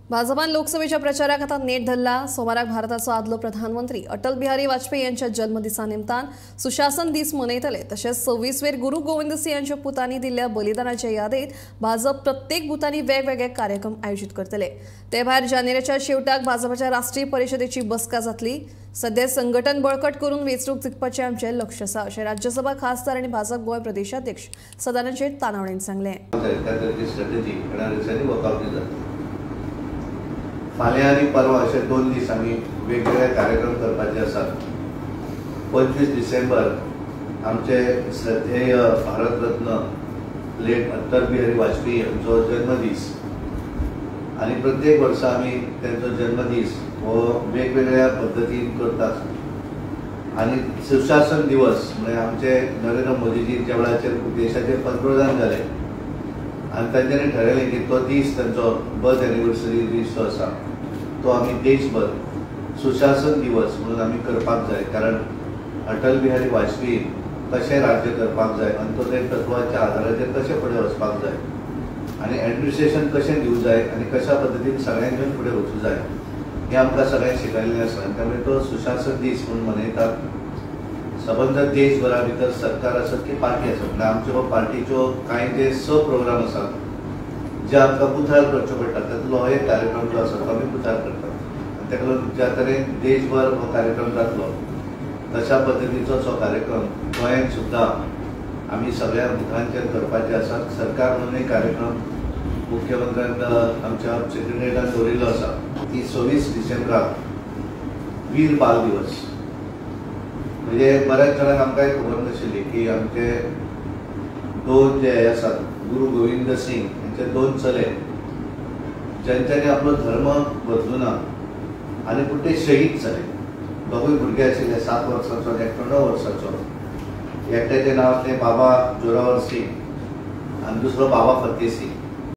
भाजपान लोकसभेच्या प्रचाराक आता नेट धरला। सोमाराक भारताचो आदलो प्रधानमंत्री अटल बिहारी वाजपेयी यांच्या जन्मदिसा निमतान सुशासन दीस मनयतले। तशेंच 26वेर गुरू गोविंद सिंह यांच्या पुतांनी दिल्ल्या बलिदानाच्या यादेत भाजप प्रत्येक बुथांनी वेगवेगळे कार्यक्रम आयोजित करतले। ते भायर जानेवारीच्या शेवटाक भाजपाच्या राष्ट्रीय परिषदेची बसका जातली। सध्या संघटन बळकट करून वेंचणूक जिखपाचें आमचें लक्ष आसा अशें राज्यसभा खासदार आनी भाजप गोंय प्रदेशाध्यक्ष सदानंद शेट तानावडेन सांगलें। फाल्यां आनी परवा अशे 2 दीस आमी वेगवेगळे कार्यक्रम करपाचे आसात। 25 डिसेंबर आमचे श्रद्धेय भारतरत्न लेट अटल बिहारी वाजपेयी हांचो जन्मदीस आनी प्रत्येक वर्सा आमी तांचो जन्मदीस हो वेगवेगळ्या पद्दतीन करतात। आनी सुशासन दिवस म्हणजे आमचे नरेंद्र मोदीजी ज्या वेळाचेर देशाचे पंतप्रधान जाले आनी तांच्यांनी ठरयलें की तो दीस तांचो बर्थ एनिवर्सरी दीस जो आसा तो आमी देशभर सुशासन दिवस म्हणून आमी करपाक जाय, कारण अटल बिहारी वाजपेयी कशें राज्य करपाक जाय, अंत्योदय तत्वाच्या आधाराचेर कशें फुडें वचपाक जाय आनी एडमिनिस्ट्रेशन कशें दिवं जाय आनी कशा पद्दतीन सगळ्यांक घेवन फुडें वचूं जाय हें आमकां सगळ्यांक शिकयल्लें आसा। आनी त्यामुळे तो सुशासन दीस म्हणून मनयतात। सबंद देशभरा भितर सरकार आसत की पार्टी आसत, म्हणल्यार आमच्यो पार्टीच्यो कांय जे 6 प्रोग्राम आसात जे आमकां बुथार करच्यो पडटा तातूंतलो हो एक कार्यक्रम जो आसा तो आमी बुथार करतात। आनी ताका लागून ज्या तरेन देशभर हो कार्यक्रम जातलो तशा पद्दतीचोच हो कार्यक्रम गोंयांत सुद्दां आमी सगळ्या बुथांचेर करपाचे आसात। सरकार म्हणून एक कार्यक्रम मुख्यमंत्र्यान आमच्या सेक्रेटरीयान दवरिल्लो आसा ती 26 डिसेंबराक वीर बाल दिवस, म्हणजे बऱ्याच जाणांक आमकांय खबर नाशिल्ली की आमचे 2 जे हे आसात गुरू गोविंद सिंग यांचे 2 चले ज्यांच्यानी आपलो धर्म बदलूना आनी पूण ते शहीद जाले। दोगूय भुरगे आशिल्ले 7 वर्सांचो आनी एकटो 9 वर्सांचो। एकट्याचें नांव आसलें बाबा जोरावर सिंग आनी दुसरो बाबा फतेह सिंग।